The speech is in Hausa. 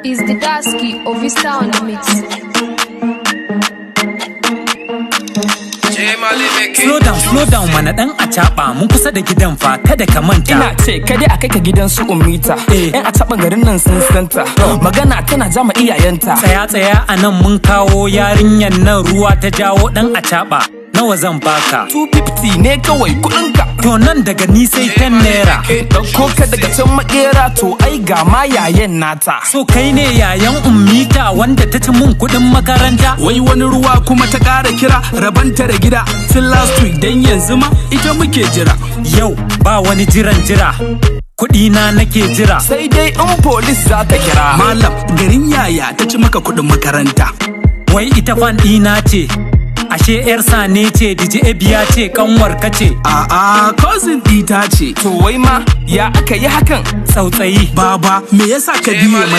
Is the Dasky of Vista on the mix. Slow down, slow down mana dan acaɓa, mun kusa da gidan fa, kada ka manta. Ina ce ka dai a kai ka gidan su Umita. Eh. Yan acaɓan garin nan sun santa. Magana tana jama iyayenta. Tsaya, tsaya a nan, mun kawo yarinyan nan, ruwa ta jawo. Dan acaɓa, nawa zan baka? 250 ne kawai kuɗinka. To, nan daga ni sai 10 naira. Ɗauko ka daga can makera, to ai ga ma yayen nata. So kai ne yayan Ummita wanda ta ci mun kuɗin makaranta? Wai wani ruwa kuma ta ƙara kira, rabanta da gida tun last week, dan yanzu ma ita muke jira. Yau ba wani jiran jira, kuɗi na nake jira. Sai dai in police za ka kira. Malam, garin yaya ta ci maka kuɗin makaranta? Wai ita fan ɗina ce, ashe yar sane ce, DJ Ebiya ce, kanwar ka ce? A'a, cousin ɗita ce. To wai ma ya aka yi hakan? Tsautsayi. Baba, me yasa ka biye mata?